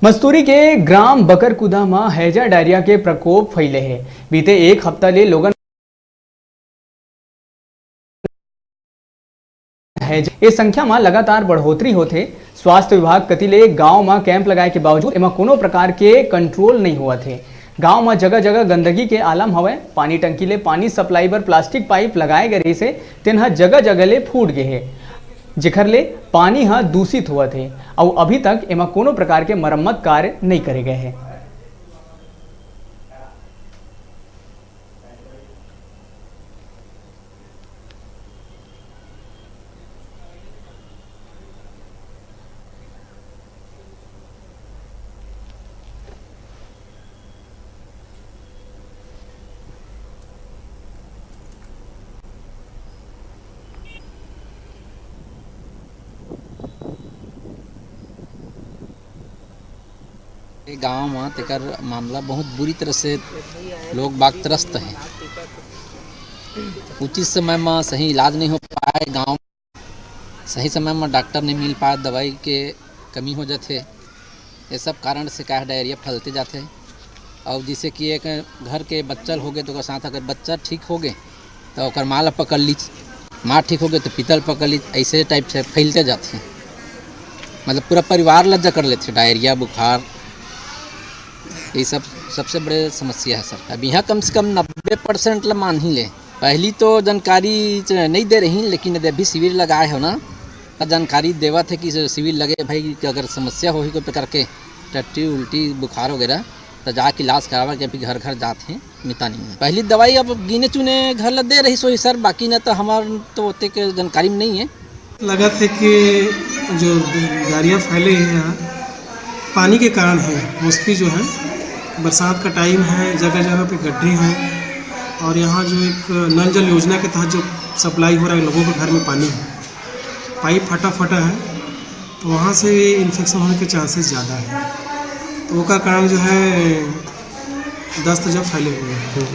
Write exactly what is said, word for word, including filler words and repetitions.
मस्तूरी के ग्राम बकरकुदा म हैजा डायरिया के प्रकोप फैले हे। बीते एक हफ्ता ले लोगन हैजा, ए संख्या म लगातार बढ़ोतरी होत हे। स्वास्थ्य विभाग कति ले गांव म कैंप लगाए के बावजूद एमा कोनो प्रकार के कंट्रोल नइ होवत हे। गांव म जगह-जगह गंदगी के आलम हवय। पानी टंकी ले पानी सप्लाई बर प्लास्टिक पाइप लगाए गए रहिस हे, तेन ह जगह-जगह ले फूट गे हे, जेखर ले पानी ह दूषित होवत हे अउ अभी तक एमा कोनो प्रकार के मरम्मत कार्य नइ करे गए हे। ये गांव म तेकर मामला बहुत बुरी तरह से लोग बाग त्रस्त हे। उचित समय म सही इलाज नहीं हो पाए, गांव सही समय म डॉक्टर नहीं मिल पाए, दवाई के कमी हो जाथे। ये सब कारण से का है, डायरिया फैलते जाथे। और जैसे कि एक घर के बच्चा हो गए, तो ओकर साथ अगर बच्चा ठीक हो गए, तो ओकर माँ ला पकड़ लीच, माँ ठीक हो गए, तो पिता ला पकड़ लीच, ऐसे टाइप से फैलते जाथे। मतलब पूरा परिवार ला जकड़ लेथे, डायरिया, बुखार, ये सब सबसे बड़े समस्या है सर। अब यहाँ कम से कम नब्बे परसेंट ला मान ही ले। पहली तो जानकारी च-, नहीं दे रही, लेकिन यदि अभी शिविर लगाए हो ना, तो जानकारी देवत है कि शिविर लगे भाई, कि अगर समस्या होही कोई प्रकार के टट्टी, उल्टी, बुखार वगैरह, तो जाके इलाज करावा के अभी घर घर जात हैं, मितानी में। पहली दवाई अब गिने चुने घर ला दे रही सोई सर, बाकी ना तो हमार तो ओते के जानकारी में नहीं है। लगत हे कि जो डायरिया फैले हे यहाँ, पानी के कारण हे। मोस्टली जो है, बरसात का टाइम है, जगह जगह पे गड्ढे हैं, और यहाँ जो एक नल जल योजना के तहत जो सप्लाई हो रहा है लोगों के घर में पानी, पाइप फटा फटा है, तो वहाँ से इन्फेक्शन होने के चांसेस ज़्यादा है। तो ओकर कारण जो है, दस्त जब फैले हुए हैं।